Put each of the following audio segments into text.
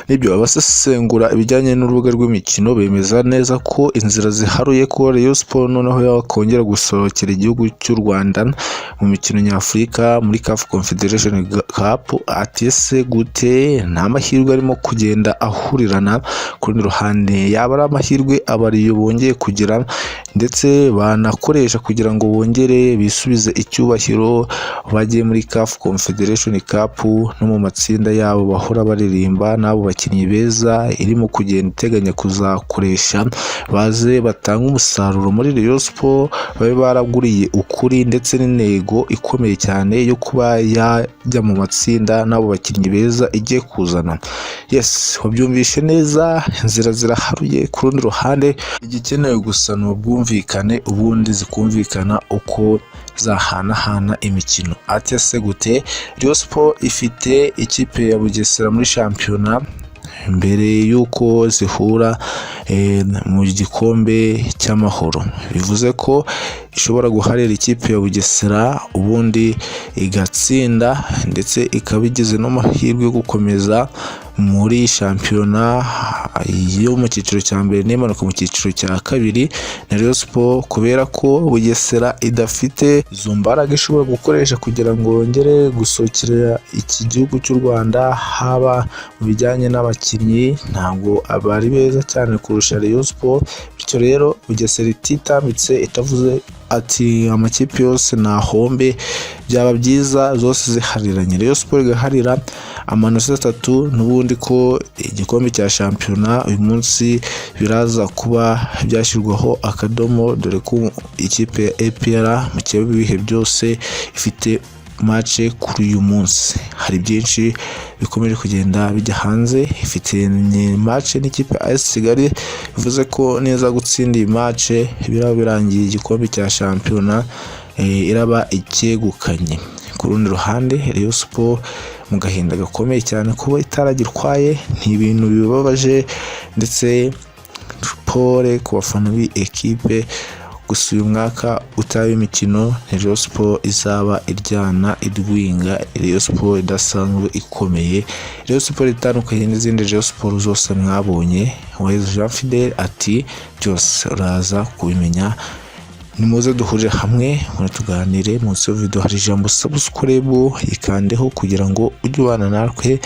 Nibyo, abasesengura ibijyanye n'urubuga rw'imikino bemeza neza ko inzira ziharuye ko Rayon Sports noneho yakongera gusohokera igihugu cy'u Rwanda mu mikino nyafurika muri CAF Confederation Cup. Ati ese gute? Nta mahirwe arimo kugenda ahurirana. Ku rundi ruhande, yaba ari amahirwe abariyo bongeye kugira ndetse banakoresha kugira ngo bongere bisubize icyubahiro, bajye muri CAF Confederation Cup no mu matsinda yabo bahora baririmba, n'abo bakinnyi beza irimo kugenda iteganya kuzakoresha baze batange umusaruro muri Rayon Sports, babe baraguriye ukuri ndetse n'intego ikomeye cyane yo kuba yajya mu matsinda n'abo bakinnyi beza igiye kuzana. Yes, wabyumvishe neza, inzira ziraharuye. Ku rundi ruhande, igikenewe gusa ni ubwumvikane, ubundi zikumvikana uko zahanahana imikino. Ati ese gute? Rayon Sports ifite ikipe ya Bugesera muri shampiyona mbere y'uko zihura mu gikombe cy'amahoro, bivuze ko ishobora guharira ikipe ya Bugesera, ubundi igatsinda, ndetse ikaba igize n'amahirwe yo gukomeza muri shampiyona yo mu cyiciro cya mbere n'imanuka mu cyiciro cya kabiri na Rayon Sports, kubera ko Bugesera idafite izo mbaraga ishobora gukoresha kugira ngo yongere gusohokera iki gihugu cy'u Rwanda, haba mu bijyanye n'abakinnyi, ntabwo abari beza cyane kurusha Rayon Sports. Bityo rero, Bugesera ititambitse, itavuze ati amakipe yose nahombe, byaba byiza zose zihariranye, Rayon Sports igaharira amanota 3 n'ubundi, ko igikombe cya shampiyona uyu munsi biraza kuba byashyirwaho akadomo, dore ko ikipe ya APR mu kibazo ibihe byose ifite match kuri uyu munsi. Hari byinshi bikomeje kugenda bijya hanze. Ifite match n'ikipe ya AS Kigali, bivuze ko neza gutsinda iyi match biraba birangiye, igikombe cya shampiyona iraba icyegukanye. Ku rundi ruhande, Rayon Sports mu gahinda gakomeye cyane kuba itaragitwaye, ni ibintu bibabaje, ndetse pole ku bafana b'iyi ekipe. Gusa uyu mwaka utaba imikino, ni Rayon Sports izaba iryana idwinga, Rayon Sports idasanzwe ikomeye, Rayon Sports itandukanye n'izindi Rayon Sports zose mwabonye. Uwayezu Jean Fidele ati byose uraza kubimenya, nimuze duhurire hamwe ngo tuganire. Munsi yo video hari ijambo "subscribe", yikandeho kugira ngo ujye ubana natwe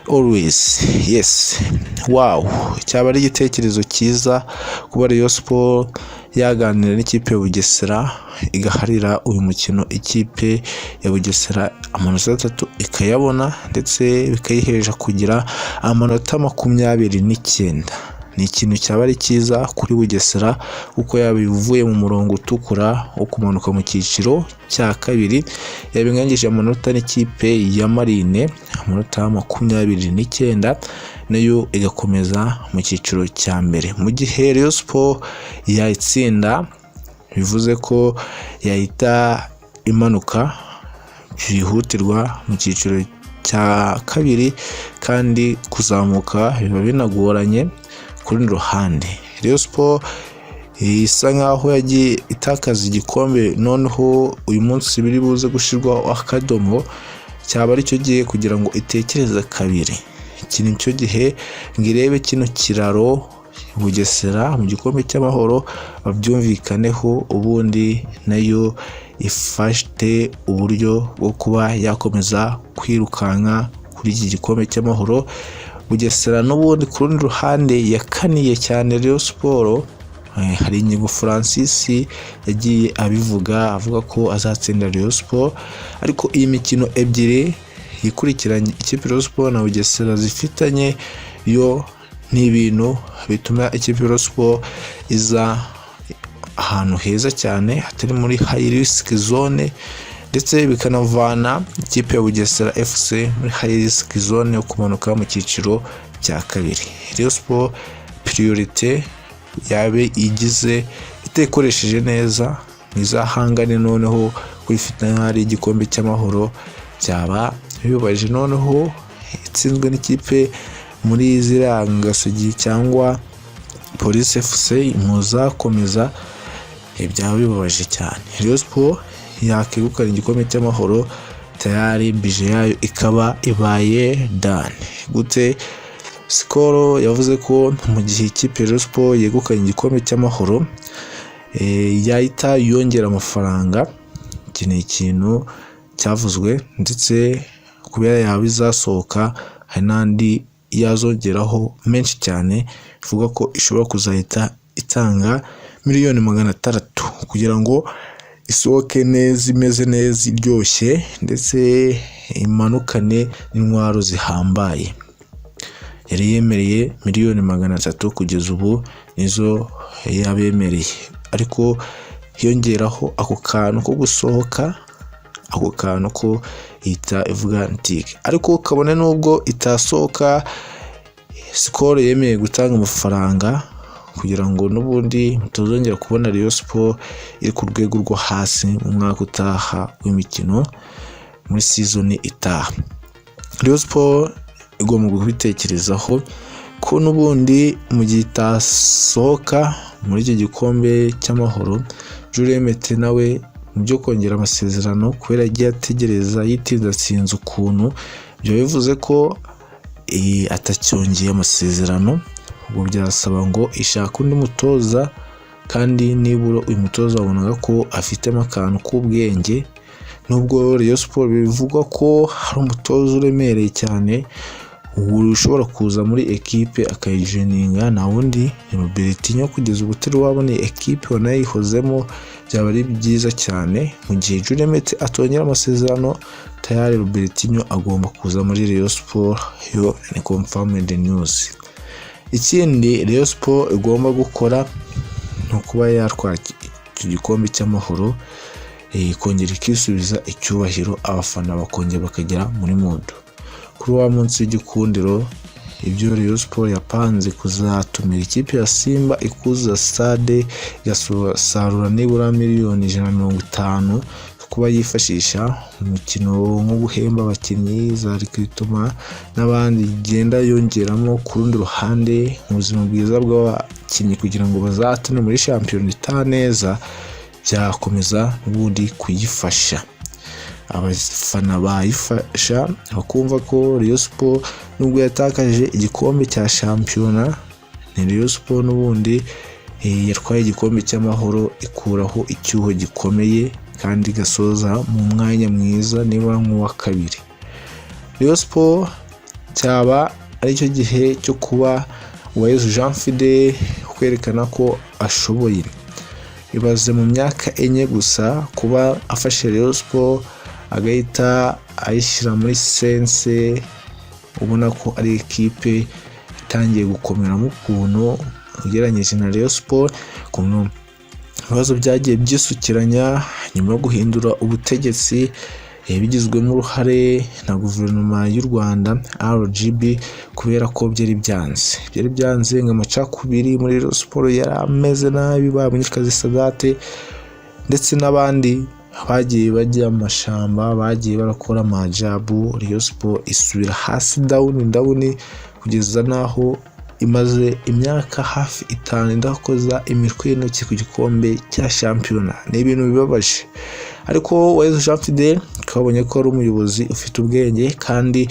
always. Yes, wow, cyaba ari igitekerezo cyiza kuba Rayon Sports yaganira n'ikipe ya Bugesera, igaharira uyu mukino ikipe ya Bugesera amanota 3 ikayabona, ndetse bikayihesha kugira amanota 29. Ni ikintu cyaba ari cyiza kuri Bugesera, kuko yaba ivuye mu murongo utukura wo kumanuka mu cyiciro cya kabiri, yaba amanota n'ikipe ya Marine, amanota 29, nayo igakomeza mu cyiciro cya mbere. Mu gihe Rayon Sports yayitsinda, bivuze ko yahita imanuka byihutirwa mu cyiciro cya kabiri, kandi kuzamuka biba binagoranye. Ku rundi ruhande, Rayon Sports isa nkaho yagiye itakaza igikombe, noneho uyu munsi biri buze gushyirwaho akadomo, cyaba aricyo gihe kugira ngo itekereze kabiri. Iki ni cyo gihe ngo irebe kino kiraro Bugesera mu gikombe cy'amahoro, babyumvikaneho, ubundi nayo ifate uburyo bwo kuba yakomeza kwirukanka kuri iki gikombe cy'amahoro. Bugesera n'ubundi ku rundi ruhande yakaniye cyane Rayon Sports. Hari ingingo Francis yagiye abivuga, avuga ko azatsinda Rayon Sports, ariko iyi mikino ebyiri yikurikiranye ikipe Rayon Sports na Bugesera zifitanye yo, ni ibintu bituma ikipe Rayon Sports iza ahantu heza cyane hatari muri high risk zone, ndetse bikanavana ikipe ya Bugesera FC muri high risk zone yo kumanuka mu cyiciro cya kabiri. Rayon Sports priorité yabe igize itekoresheje neza, ntizahangane noneho kuri finale y'igikombe cy'amahoro, byaba bibabaje noneho itsinzwe n'ikipe muri ziriya Gasogi cyangwa Police FC muzakomeza, byaba bibabaje cyane. Rayon Sports yakegukana igikombe cy'amahoro, tayari budget yayo ikaba ibaye done. Gute? Skol yavuze ko mu gihe ikipe ya Rayon Sports yegukanye igikombe cy'amahoro yahita yongera amafaranga. Iki ni ikintu cyavuzwe, ndetse kubera yaba izasohoka hari n'andi yazongeraho menshi cyane. Ivuga ko ishobora kuzahita itanga miliyoni 600 kugira ngo isohoke neza, imeze neza, iryoshye, ndetse imanukane n'intwaro zihambaye. Yari yemereye miliyoni 300, kugeza ubu nizo yabemereye, ariko hiyongeraho ako kantu ko gusohoka, ako kantu ko ihita ivuga ntike. Ariko kabone n'ubwo itasohoka, Skol yemeye gutanga amafaranga kugira ngo n'ubundi mutazongera kubona Rayon Sports iri ku rwego rwo hasi mu mwaka utaha w'imikino, muri season itaha. Rayon Sports igomba kubitekerezaho ko n'ubundi mu gihe itasohoka muri icyo gikombe cy'amahoro, Julien Mete nawe mu byo kongera amasezerano, kubera yagiye ategereza yitindatsinze ukuntu, ibyo bivuze ko atacyongeye amasezerano. Ubwo byasaba ngo ishake undi mutoza, kandi nibura uyu mutoza wabonaga ko afitemo akantu k'ubwenge, nubwo Rayon Sports bivugwa ko hari umutoza uremereye cyane ushobora kuza muri ekipe akayijoininga, nta wundi ni Robertinho. Kugeza ubu utari wabona ekipe wanayihozemo, byaba ari byiza cyane. Mu gihe Julien Mete atongera amasezerano, tayari Robertinho agomba kuza muri Rayon Sports, yo ni confirmed news. Ikindi Rayon Sports igomba gukora ni ukuba yatwara icyo gikombe cy'amahoro, ikongera ikisubiza icyubahiro, abafana bakongera bakagera muri mood kuri wa munsi w'igikundiro. Ibyo Rayon Sports yapanze kuzatumira ikipe ya Simba ikuzuza stade, igasarura nibura miliyoni 150 kuba yifashisha mu mukino, nko guhemba abakinnyi, za recrutement n'abandi, igenda yongeramo ku rundi ruhande mu buzima bwiza bw'abakinnyi kugira ngo bazahatane muri shampiyona itaha neza, byakomeza n'ubundi kuyifasha. Abafana bayifasha bakumva ko Rayon Sports nubwo yatakaje igikombe cya shampiyona, ni Rayon Sports n'ubundi yatwaye igikombe cy'amahoro, ikuraho icyuho gikomeye kandi igasoza mu mwanya mwiza, nibura nk'uwa kabiri. Rayon Sports cyaba aricyo gihe cyo kuba Uwayezu Jean Fidele kwerekana ko ashoboye. Ibaze mu myaka 4 gusa kuba afashe Rayon Sports agahita ayishyira muri sense, ubona ko ari ekipe itangiye gukomeramo ukuntu ugereranyije na Rayon Sports, ukuntu ibibazo byagiye byisukiranya nyuma yo guhindura ubutegetsi bigizwemo uruhare na guverinoma y'u Rwanda RGB, kubera ko byari byanze ngo amacakubiri muri Rayon Sports yari ameze nabi, ba Munyakazi Sadate ndetse n'abandi bagiye bajya mu mashyamba, bagiye barakora amajabu. Rayon Sports isubira hasi, down down, kugeza n'aho imaze imyaka hafi 5 idakoza imitwe y'intoki ku gikombe cya shampiyona. Ni ibintu bibabaje, ariko Uwayezu Jean Fidele twabonye ko ari umuyobozi ufite ubwenge kandi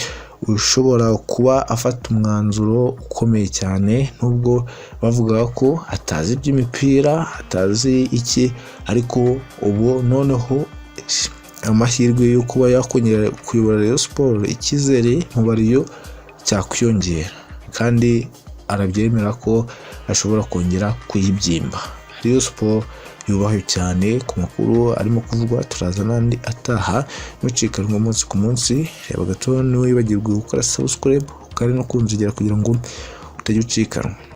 ushobora kuba afata umwanzuro ukomeye cyane, nubwo bavugaga ko atazi iby'imipira, atazi iki, ariko ubu noneho amahirwe yo kuba yakongera kuyobora Rayon Sports, icyizere mu bariyo cyakwiyongera, kandi arabyemera ko ashobora kongera kuyibyimba. Rayon Sports yubahwe cyane. Ku makuru arimo kuvugwa, turaza n'andi ataha, ntucikanwe umunsi ku munsi. Reba gato, ntiwibagirwe gukora subscribe kandi no kunzogera kugira ngo utajya ucikanwa.